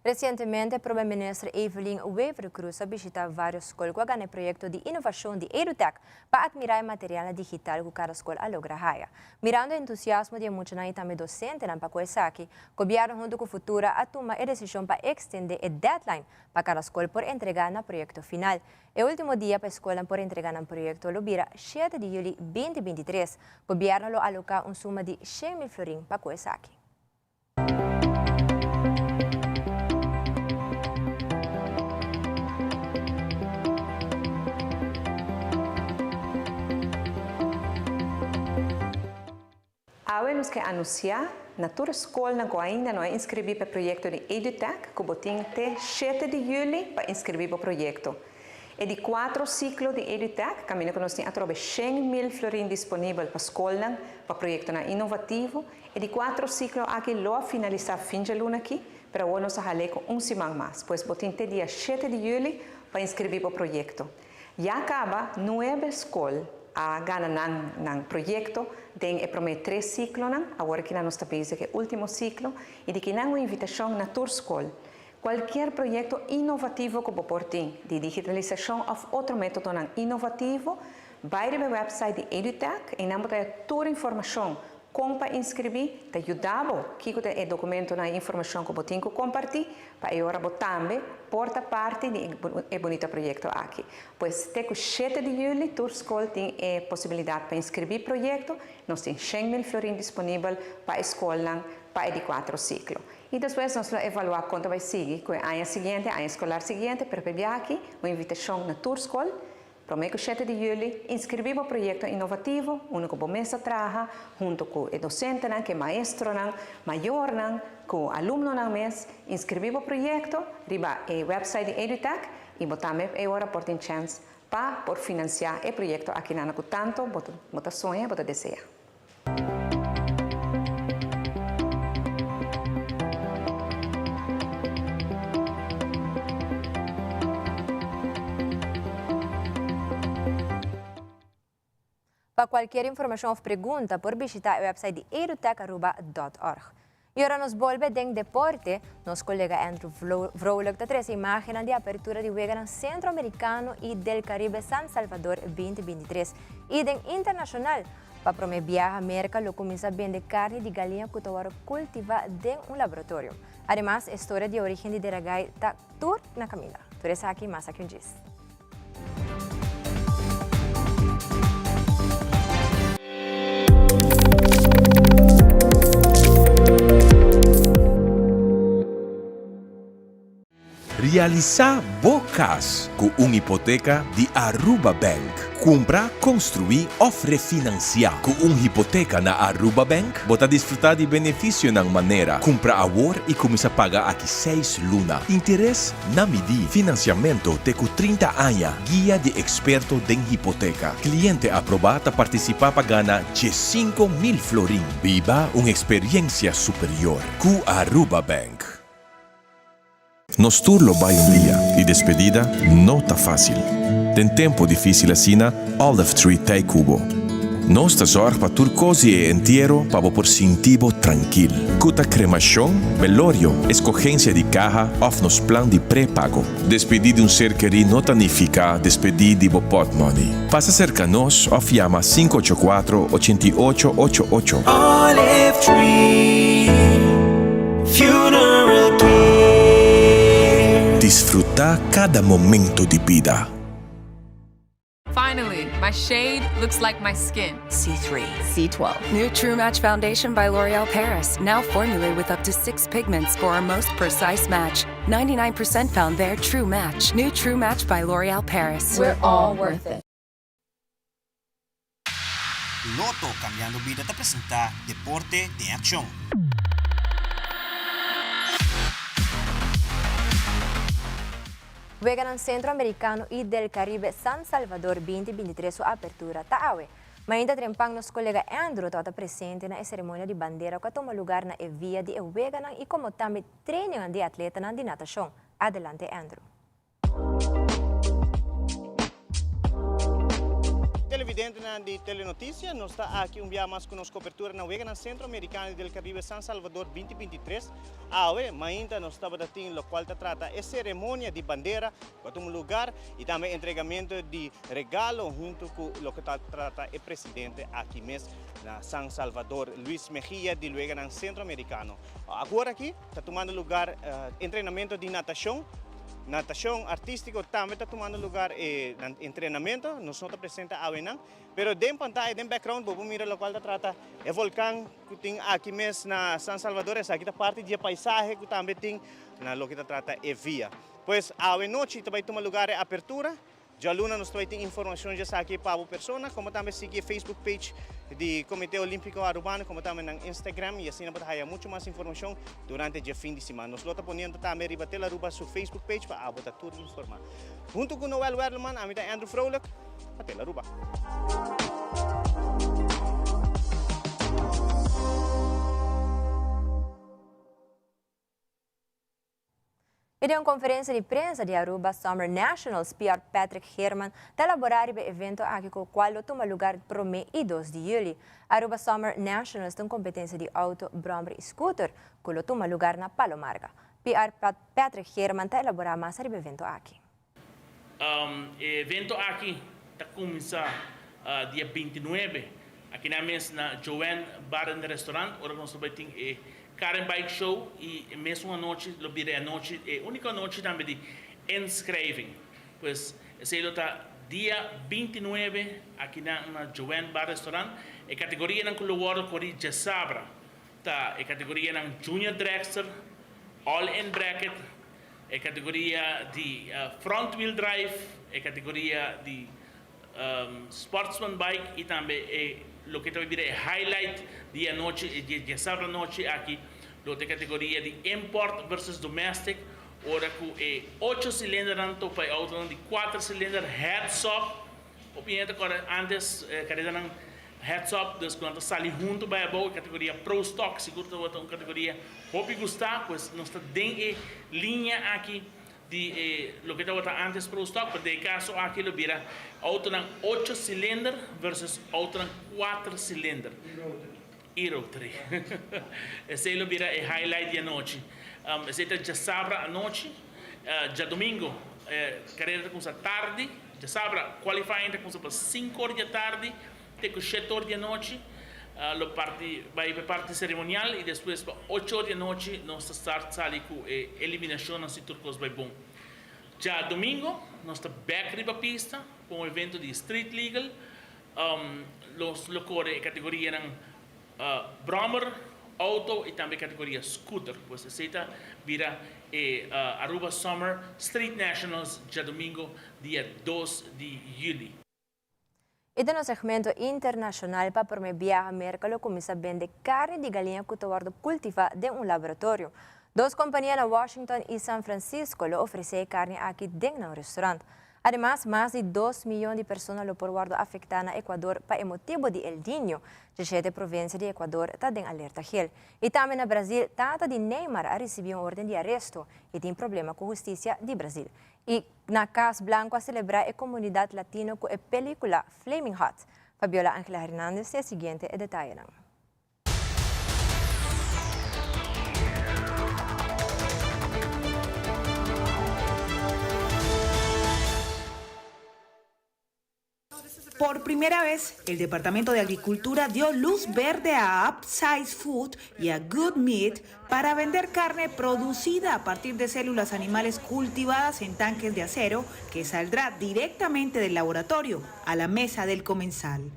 Recientemente Prome Minister Evelyn Wever-Croes a bishita varios scol cu a gana e proyecto di innovacion di EduTech pa admira e materialnan digital cu cada scol a logra haya. Mirando e entusiasmo di e muchanan y tambe docentenan pa cu esaki, Gobierno hunto cu Futura a tuma e decision pa extende e deadline pa cada scol por entrega na proyecto final. E ultimo dia pa e scolnan por entrega nan proyecto lo bira shete di juli binti 23. Gobierno lo aloca un suma di 100.000 florin pa cu esaki. Awe nos ke anunsiá na tur e skolnan ku ainda no a inskribí pa e proyekto di EduTech ku bo tin te shete di yüli pa inskribí bo proyekto. E di kuatro siklo di EduTech kaminda ku nos tin atrobe 100.000 florin disponibel pa skolnan pa proyektonan inovativo. E di kuatro siklo aki lo a finalisá fin djaluna aki, pero awor nos a hal'é ku un siman mas. Pues bo tin te dia shete di yüli pa inskribí bo proyekto. Ya kaba nuebe skol a gana nan nan proyekto den e promé tres siklonan. Awor aki nan nos ta bezig e último siklo i di ki nan un invitashon na tur skol. Kualkier proyekto inovativo ku bo por tin, di digitalisashon òf otro métodonan inovativo, Bai riba e website di Edutech i nan bo ta haya tur informashon kon pa inskribí, ta yuda bo kiko ta e dokumentonan i informashon ku bo tin ku kompartí pa e ora bo tambe por ta parti di e bunita proyekto aki. Pues te ku shete di yüli tur skol tin e posibilidat pa inskribí proyekto, nos tin 100,000 florin disponibel pa e skolnan pa e di kuatro siklo. I despues nos lo evaluá kon ta bai sigui ku e aña siguiente, aña eskolar siguiente, pero pa e biaha aki un invitashon na tur skol Promé ku shete di yüli, inskribí bo proyekto inovativo, unu ku bo mes a traha huntu ku e dosentenan, ku e maestronan, mayornan, ku alumnonan mes. Inskribí bo proyekto riba e wèpsait di Edutech i bo tambe e ora por tin chèns pa por finansiá e proyekto akinan ku tantu bo ta soña i bo ta deseá. Pa cualkier informacion of pregunta por bishita e website di edutecharuba.org. Y ora nos bolbe den deporte, nos colega Andrew Vrolijk ta trece imagennan di apertura di Weganan Centroamericano y del Caribe San Salvador 2023. Y den internacional, pa prome biaha Merca lo cuminsa bende carni di galiña cu ta worde cultiva den un laboratorio. Ademas, e storia di origen di Deragay ta tur na caminda. Tur esaki mas aki un djis. Realisá bo kas ku un hipoteka di Aruba Bank. Kumpra, konstruí òf refinansiá. Ku un hipoteka na Aruba Bank, bo ta disfrutá di benefisionan manera, kumpra awor i kuminsá paga aki seis luna, interes na midí, finansiamentu te ku 30 aña, guia di eksperto den hipoteka. Kliente aprobá ta partisipá pa gana 15,000 florin. Biba un eksperiensia superior ku Aruba Bank. Nos tur lo bai un dia y despedida no ta facil. Den tempo dificil asina, Olive Tree t'ey cu bo. Nos ta zorg pa tur cos di e entiero pa bo por sinti bo trankil. Cu ta cremacion, velorio, escogencia di caha of nos plan di prepago. Despedi di un ser keri no ta nifica despedi di bo potmoney. Pasa cerca nos of yama 584 88 ocho ocho. Olive Tree Funeral Care. Disfruta cada momento di bida. Finally, my shade looks like my skin. C3. C12. New True Match Foundation by L'Oreal Paris. Now formulated with up to six pigments for our most precise match. 99% found their true match. New True Match by L'Oreal Paris. We're all worth it. Lotto Cambiando Bida ta presenta Deporte den Accion. Weganan Centro Americano y del Caribe San Salvador 2023 su apertura ta awe. Mainta trempan nos colega Andrew tabata presente na e ceremonia di bandera cu a tuma lugar na e via di e weganan y como tambe trainingan di atletanan di natacion. Adelante Andrew. Televidentenan di Telenoticia, nos ta aki un bia mas cu nos cobertura na Weganan Centro Americano y del Caribe San Salvador 2023. Awe, mainta nos tabata tin locual ta trata e ceremonia di bandera cu a tuma lugar y tambe entregamento di regalo hunto cu loke ta trata e presidente aki mes na San Salvador, Luis Mejia di Weganan Centro Americano. Awor aki ta tumando lugar entrenamento di natacion. Natacion artistico tambe ta tumando lugar e entrenamento. Nos no ta presente awenan, pero den pantaya, den background, bo por mira locual ta trata e volcan cu tin aki mes na San Salvador. Esaki ta parti di e paisahe cu tambe tin na loke ta trata e via. Pues awe nochi ta bay tuma lugar e apertura. Djaluna nos ta bai tin informacion dje esaki pa bo persona, como tambe sigui e Facebook page di Comite Olimpico Arubano, como tambe nan Instagram y asina bo ta haya mucho mas informacion durante dje fin di siman. Nos lo ta poniendo tambe riba Telaruba su Facebook page pa abo ta tur informa. Hunto cu Noel Werleman, ami ta Andrew Vrolijk pa Telaruba. E den un conferencia di prensa di Aruba Summer Nationals, PR Patrick Geerman ta elabora riba e evento aki cu cual lo tuma lugar prome y dos di juli. Aruba Summer Nationals ta un competencia di auto, brommer y scooter cu lo tuma lugar na Palo Marga. PR Patrick Geerman ta elabora mas riba e evento aki. E evento aki ta cuminsa. Dia 29 aki nan mes na Joanne Bar and Restaurant ora ku nos lo bai tin e Car and Bike Show i e mesun anochi lo bira e anochi e úniko anochi tambe di inschrijving. Pues esei lo ta dia 29 aki nan na Joanne Bar Restaurant. E kategorianan ku lo wòrdu kori djasabra ta e kategorianan Junior Dragster, All In Bracket, e kategoria di Front Wheel Drive, e kategoria di Sportsman Bike y tambe e loke ta bira e highlight di e anochi e diasabra anochi aki lo ta e categoria di Import versus Domestic ora cu e ocho cilindernan topa e autonan di cuater cilinder heads up hopi hende ta corda antes e caredanan heads up dus cu nan ta sali hunto bay abou e categoria Pro Stock sigur tabata un categoria hopi gusta pues nos ta den e linea aki Di e loke tabata antes Pro Stock, pero den e caso aki lo bira autonan ocho cilinder versus autonan cuater cilinder. Y rotary. Esey lo bira e highlight di anochi. Esey ta djasabra anochi. Djadomingo e carera ta cuminsa tardi. Djasabra qualifying ta cuminsa pa cinco or di atardi te cu shete or di anochi. Lo parti bai pa e parti ceremonial y despues pa ocho or di anochi nos ta start sali cu e eliminacionnan si tur cos bai bon. Djadomingo nos ta bek riba pista pa un evento di Street Legal. Nos lo core e categorianan brommer, auto y tambe categoria scooter. Pues esey ta bira e Aruba Summer Street Nationals djadomingo dia dos di juli. I den nos segmento internashonal pa promé biaha Merka lo kuminsá bende karni di galiña ku ta wòrdu kultivá den un laboratorio. Dos kompania na Washington i San Francisco lo ofresé e karni aki den nan restorant. Ademas, mas di dos miyon di persona lo por wòrdu afektá na Ecuador pa e motibu di El Niño. Djeshete provinsia di Ecuador ta den alerta gel. I tambe na Brazil, tata di Neymar a risibí un orden di aresto i tin problema ku hustisia di Brazil. Y na Cas Blanco a celebra e comunidad latino cu e pelicula Flaming Hot. Fabiola Angela Hernandez tin e siguiente e detayenan. Por primera vez, el Departamento de Agricultura dio luz verde a Upsize Food y a Good Meat para vender carne producida a partir de células animales cultivadas en tanques de acero que saldrá directamente del laboratorio a la mesa del comensal.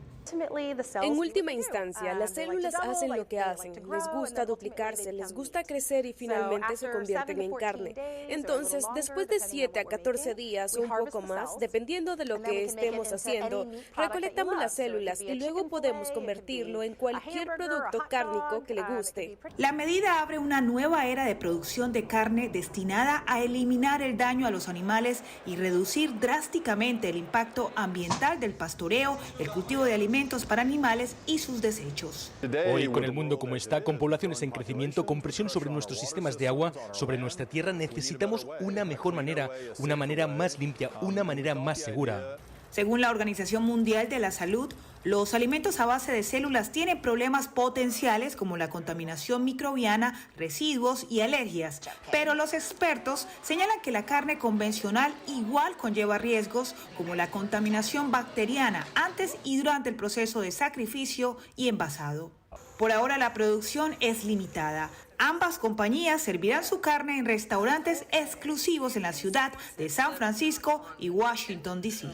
En última instancia, las células hacen lo que hacen. Les gusta duplicarse, les gusta crecer y finalmente se convierten en carne. Entonces, después de 7 a 14 días o un poco más, dependiendo de lo que estemos haciendo, recolectamos las células y luego podemos convertirlo en cualquier producto cárnico que le guste. La medida abre una nueva era de producción de carne destinada a eliminar el daño a los animales y reducir drásticamente el impacto ambiental del pastoreo, el cultivo de alimentos para animales y sus desechos. Hoy, con el mundo como está, con poblaciones en crecimiento, con presión sobre nuestros sistemas de agua, sobre nuestra tierra, necesitamos una mejor manera, una manera más limpia, una manera más segura. Según la Organización Mundial de la Salud, los alimentos a base de células tienen problemas potenciales como la contaminación microbiana, residuos y alergias. Pero los expertos señalan que la carne convencional igual conlleva riesgos como la contaminación bacteriana antes y durante el proceso de sacrificio y envasado. Por ahora la producción es limitada. Ambas compañías servirán su carne en restaurantes exclusivos en la ciudad de San Francisco y Washington, D. C.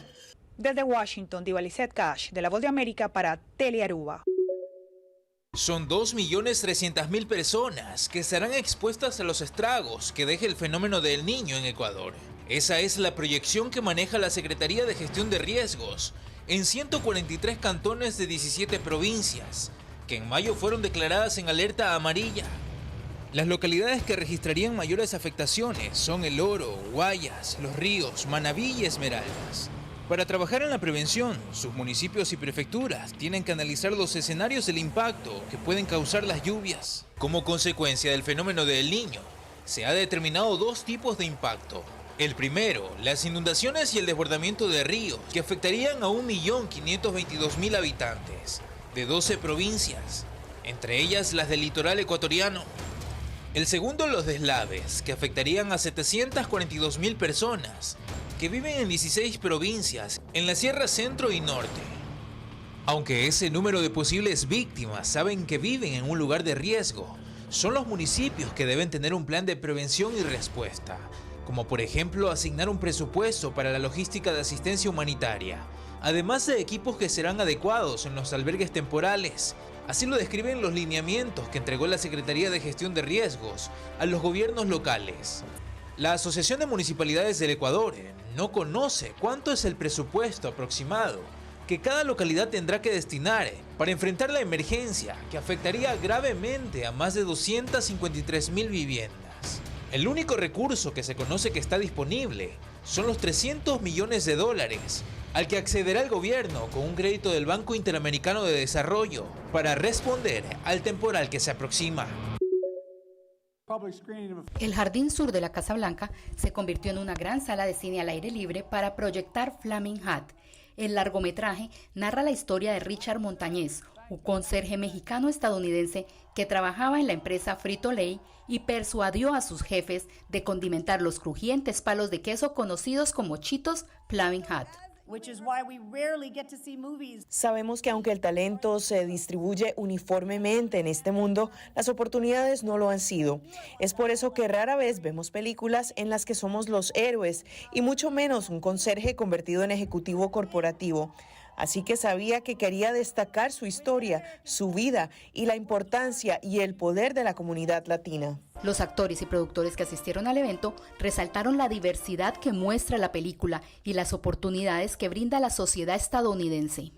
Desde Washington, Diva Lizette Cash, de La Voz de América para Telearuba. Son 2.300.000 personas que serán expuestas a los estragos que deje el fenómeno del Niño en Ecuador. Esa es la proyección que maneja la Secretaría de Gestión de Riesgos en 143 cantones de 17 provincias, que en mayo fueron declaradas en alerta amarilla. Las localidades que registrarían mayores afectaciones son El Oro, Guayas, Los Ríos, Manabí y Esmeraldas. Para trabajar en la prevención, sus municipios y prefecturas tienen que analizar los escenarios del impacto que pueden causar las lluvias. Como consecuencia del fenómeno del Niño, se ha determinado dos tipos de impacto. El primero, las inundaciones y el desbordamiento de ríos, que afectarían a 1.522.000 habitantes de 12 provincias, entre ellas las del litoral ecuatoriano. El segundo, los deslaves, que afectarían a 742.000 personas que viven en 16 provincias, en la Sierra Centro y Norte. Aunque ese número de posibles víctimas saben que viven en un lugar de riesgo, son los municipios que deben tener un plan de prevención y respuesta, como por ejemplo asignar un presupuesto para la logística de asistencia humanitaria, además de equipos que serán adecuados en los albergues temporales. Así lo describen los lineamientos que entregó la Secretaría de Gestión de Riesgos a los gobiernos locales. La Asociación de Municipalidades del Ecuador no conoce cuánto es el presupuesto aproximado que cada localidad tendrá que destinar para enfrentar la emergencia que afectaría gravemente a más de 253 mil viviendas. El único recurso que se conoce que está disponible son los 300 millones de dólares al que accederá el gobierno con un crédito del Banco Interamericano de Desarrollo para responder al temporal que se aproxima. El jardín sur de la Casa Blanca se convirtió en una gran sala de cine al aire libre para proyectar Flaming Hat. El largometraje narra la historia de Richard Montañez, un conserje mexicano-estadounidense que trabajaba en la empresa Frito-Lay y persuadió a sus jefes de condimentar los crujientes palos de queso conocidos como Cheetos Flaming Hot. Sabemos que aunque el talento se distribuye uniformemente en este mundo, las oportunidades no lo han sido. Es por eso que rara vez vemos películas en las que somos los héroes y mucho menos un conserje convertido en ejecutivo corporativo. Así que sabía que quería destacar su historia, su vida y la importancia y el poder de la comunidad latina. Los actores y productores que asistieron al evento resaltaron la diversidad que muestra la película y las oportunidades que brinda la sociedad estadounidense.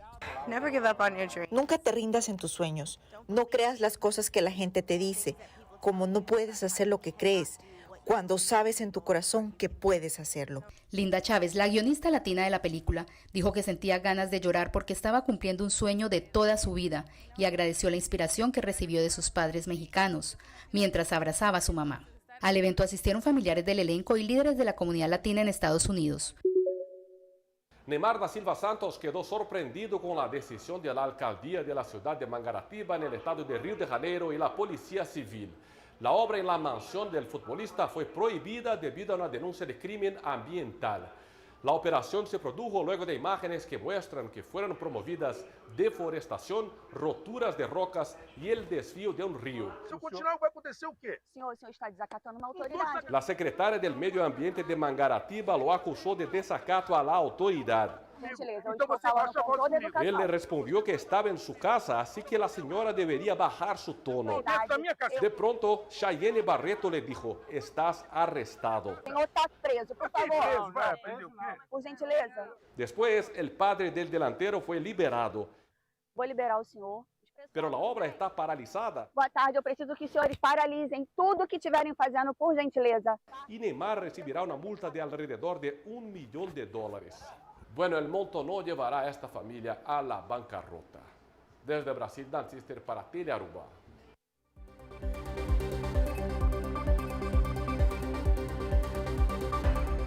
Nunca te rindas en tus sueños. No creas las cosas que la gente te dice, como no puedes hacer lo que crees cuando sabes en tu corazón que puedes hacerlo. Linda Chávez, la guionista latina de la película, dijo que sentía ganas de llorar porque estaba cumpliendo un sueño de toda su vida y agradeció la inspiración que recibió de sus padres mexicanos mientras abrazaba a su mamá. Al evento asistieron familiares del elenco y líderes de la comunidad latina en Estados Unidos. Neymar da Silva Santos quedó sorprendido con la decisión de la alcaldía de la ciudad de Mangaratiba en el estado de Río de Janeiro y la Policía Civil. La obra en la mansión del futbolista fue prohibida debido a una denuncia de crimen ambiental. La operación se produjo luego de imágenes que muestran que fueron promovidas deforestación, roturas de rocas y el desvío de un río. Se eu continuar, vai acontecer o quê? Senhor, o senhor está desacatando uma autoridade. La secretaria del Medio Ambiente de Mangaratiba lo acusó de desacato a la autoridad. Gentileza, eu estou falando com toda educação. Él le respondió que estaba en su casa, así que la señora debería bajar su tono. De pronto, Cheyenne Barreto le dijo, estás arrestado. O senhor está preso, por favor. Por gentileza. Después, el padre del delantero fue liberado, Vou liberar o senhor. pero la obra está paralizada Boa tarde, eu preciso que os senhores paralisem tudo que estiverem fazendo, por gentileza. y Neymar recibirá una multa de alrededor de un millón de dólares. Bueno, el monto no llevará a esta familia a la bancarrota. Desde Brasil, Dan Sister para Telearuba.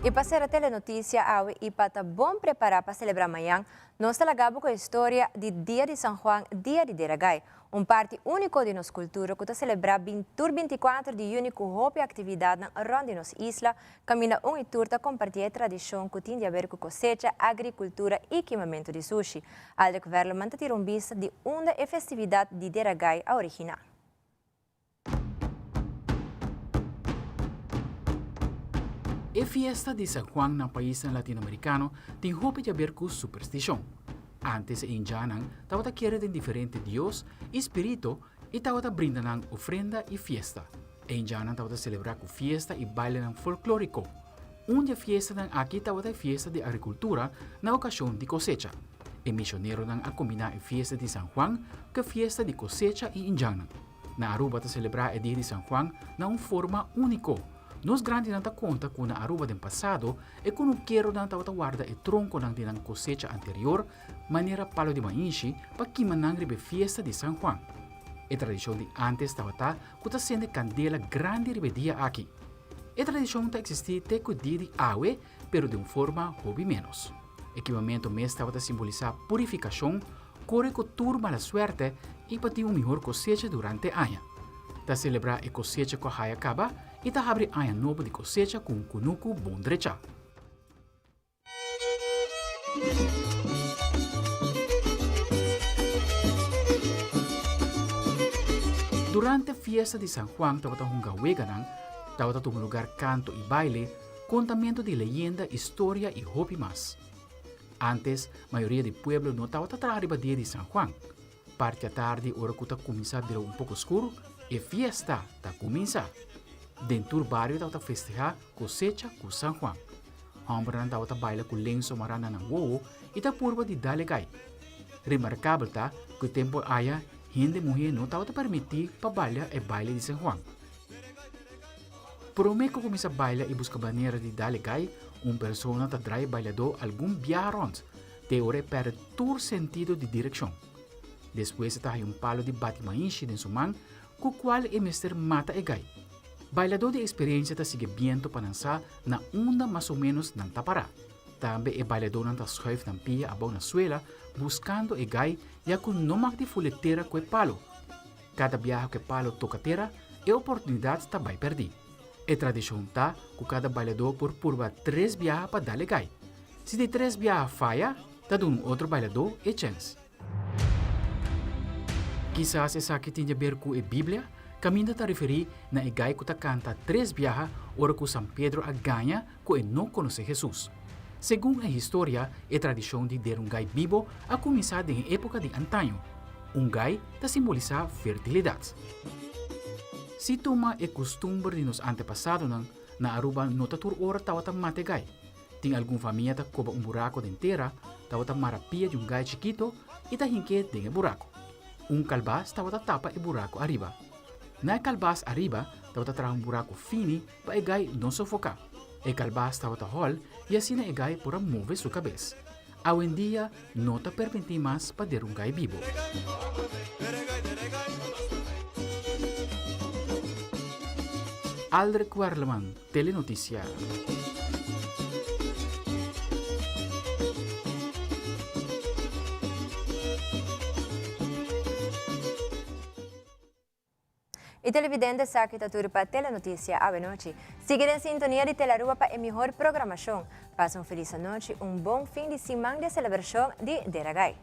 Y pa cera Telenoticia awe y pa ta bon prepara pa celebra mañan, nos ta laga bo cu e historia di Dia di San Juan, Dia di Deragai, un parti unico di nos cultura cu ta celebra tur 24 di juni cu hopi actividadnan rond di nos isla, caminda un y tur ta comparti e tradicion cu tin di haber cu cosecha, agricultura y kimamento di sushi. Aldrich Werleman ta tira un bista di unda e festividad di Deragai a origina. E fiesta di San Juan na paisnan latinoamerikano tin hopi di aber ku superstishon. Ántes e indjannan tabata kere den diferente dios i spiritu i tabata brinda nan ofrenda i fiesta. E indjannan tabata selebrá ku fiesta i bailenan folklóriko. Un di e fiestanan aki tabata e fiesta di agrikultura na okashon di kosecha. E mishoneronan a kombiná e fiesta di San Juan ku e fiesta di kosecha i indjannan. Na Aruba ta selebrá e Dia di San Juan na un forma úniko. Nos grandinan ta konta ku na Aruba den pasado e kunukeronan tabata warda e tronkonan di nan kosecha anterior, manera palo di mainshi, pa kima nan riba e fiesta di San Juan. E tradishon di ántes tabata ku ta sende kandela grandi riba e dia aki. E tradishon ta eksistí te ku dia di awe, pero den un forma hopi ménos. E kimamentu mes tabata simbolisá purifikashon, kore ku tur mala suerte i pa tin un mihor kosecha durante aña. Ta selebrá e kosecha ku a haya kaba i ta habri aña nobo di kosecha ku un kunuku bon drechá. Durante fiesta di San Juan tabata hunga weganan, tabata tuma lugar canto y baile, contamento di leyenda, historia y hopi mas. Antes, mayoria di pueblo no tabata traha riba dia di San Juan. Parti atardi ora cu ta cuminsa bira un poco scur, e fiesta ta cuminsa. Den tur bario tabata festeha cosecha cu San Juan. Hombernan tabata baila cu lenso mará na nan wowo y ta purba di dale gai. Remarcabel ta cu e tempo aya hende muhe no tabata permiti pa baila e baile di San Juan. Prome cu cuminsa baila y busca manera di dale gai, un persona ta draai e bailador algun biaha rond, te ora e perde tur sentido di direccion. Despues e ta haya un palo di bati maishi den su man cu cual e mester mata e gai. Bailador di experiencia ta sigui biento pa nan sa na unda mas o menos nan ta para. Tambe e bailadornan ta schuif nan pia abou na suela buscando e gai ya cu no mag di fule tera cu e palo. Cada biaha cu e palo toca tera, e oportunidad ta bai perdi. E tradicion ta cu cada bailador por purba tres biaha pa dal e gai. Si di tres biaha faya, ta duna un otro bailador e chens. Kisas esaki tin di aber ku e Biblia, kaminda ta referí na e gai ku ta kanta tres biaha ora ku San Pedro a gaña ku e no konosé Hesus. Segun e historia, e tradishon di der un gai bibo a kuminsá den e époka di antaño. Un gai ta simbolisá fertilidat. Si tuma e kustumber di nos antepasadonan, na Aruba no ta tur ora tabata mata e gai. Tin algun famia ta koba un buraco den tera, tabata mara pia di un gai chikito i ta hink'é den e buraco. Un kalbas tabata tapa e buraco ariba. Na e kalbas ariba tabata traha un buraco fini pa e gai no sofoká. E kalbas tabata hòl i asina e gai por a move su kabes. Awendia no ta permití mas pa der un gai bibo. Aldrich Werleman, Telenoticia. Y televidente esaki ta tur pa Telenoticia awe nochi. Sigui den sintonia di Telearuba pa e mihor programacion. Pasa un feliz anochi, un bon fin di siman di celebracion di Deragay.